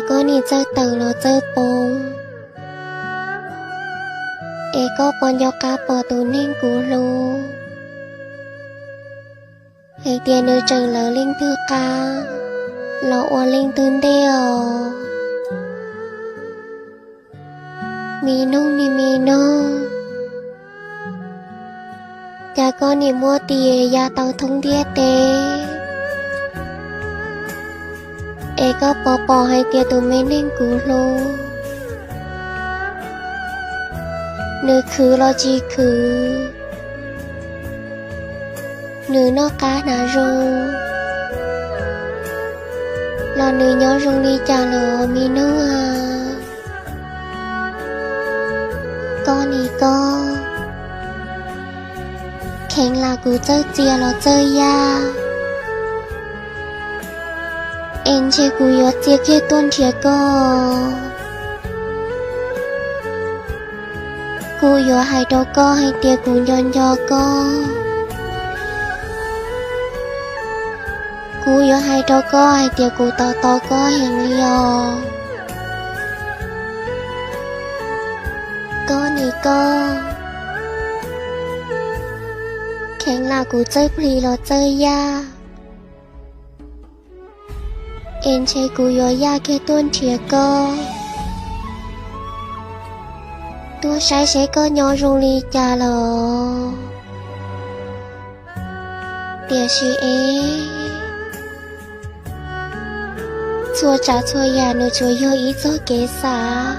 Koj nim txawj tawm los txawj poob, es koj puas nco qab pom tus neeg kuv hlub hais tias nws tseem lawv leej twg qab los ua leej twg ntej os? Me noog, me noog, cas koj nim muab tias ya tau thoob ntiaj teb, es koj puas pom hais tias tus me neeg kuv hlub, nws khwv los tsis khwv, nws noj qab hnav zoo, los nws nyob zoo li cas lawm, me noog a? Koj nim koj, kheev lam kuv txawj txia los txawj yaj, es ntshe kuv yuav txia kiag tuaj nrhiav koj. Kuv yuav hais rau koj hais tias kuv nco nco koj. Kuv yuav hais rau koj hais tias kuv tos tos koj heev li os. Koj nim koj, kheev lam kuv txawj plis los txawj yaj, es ntshe kuv yuav yaj kiag tuaj nrhiav koj, tuaj saib seb koj nyob zoo li cas lawm. Tiam sis es, txhua tsav txhua yam nws tsuas yog ib txoj kev xav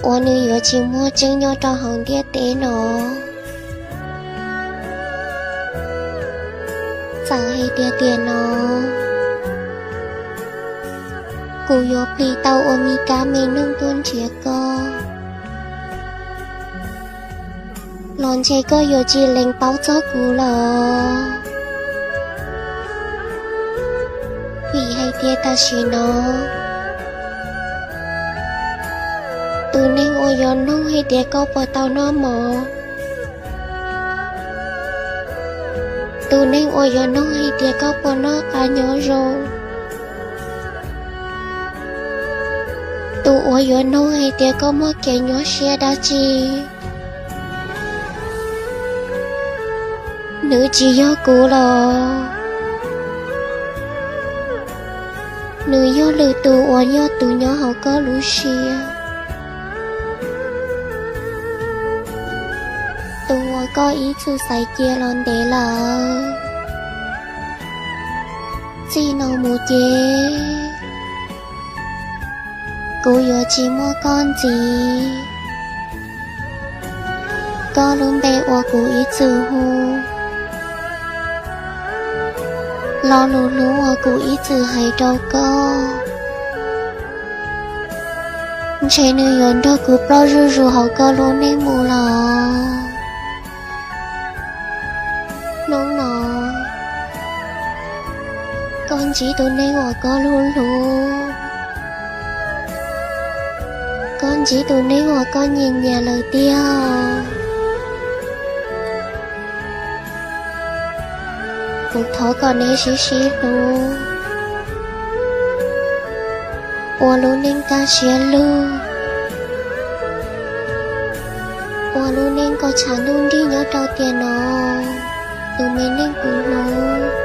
uas nws yuav tsis muaj tseeb nyob rau hauv ntiaj teb no. Txawm hais tias tiam no kuv yuav plis tau ua me kab me noog tuaj nrhiav koj, los ntshe koj yuav tsis lees paub txog kuv lawm. Vim hais tias tam sim no tus neeg uas yuav nug hais tias koj puas tau noj mov, tus neeg uas yuav nug hais tias koj puas noj qab nyob zoo, tus uas yuav nug hais tias koj muaj kev nyuaj siab dab tsi, nws tsis yog kuv los, nws yog lwm tus uas yog tus nyob hauv koj lub siab, tus uas koj ib txwm xaiv cia los ntev lawm. Txij no mus ces kuv yuav tsis muaj koj ntxiv. Koj lub npe uas kuv ib txwm hu, lo lus hlub uas kuv ib txwm hais rau koj, ntshe nws yuav nrog kuv ploj zuj zus hauv koj lub neej mus lawm. Hnub no koj ntsib tus neeg uas koj hlub hlub, koj ntsib tus neeg uas koj nyiam nyiam lawm tiag. Kuv thov kom neb sib sib hlub, ua lub neej kaj siab lug, ua lub neej kom tshav ntuj nrig nyob rau tiam no, tus me neeg kuv hlub.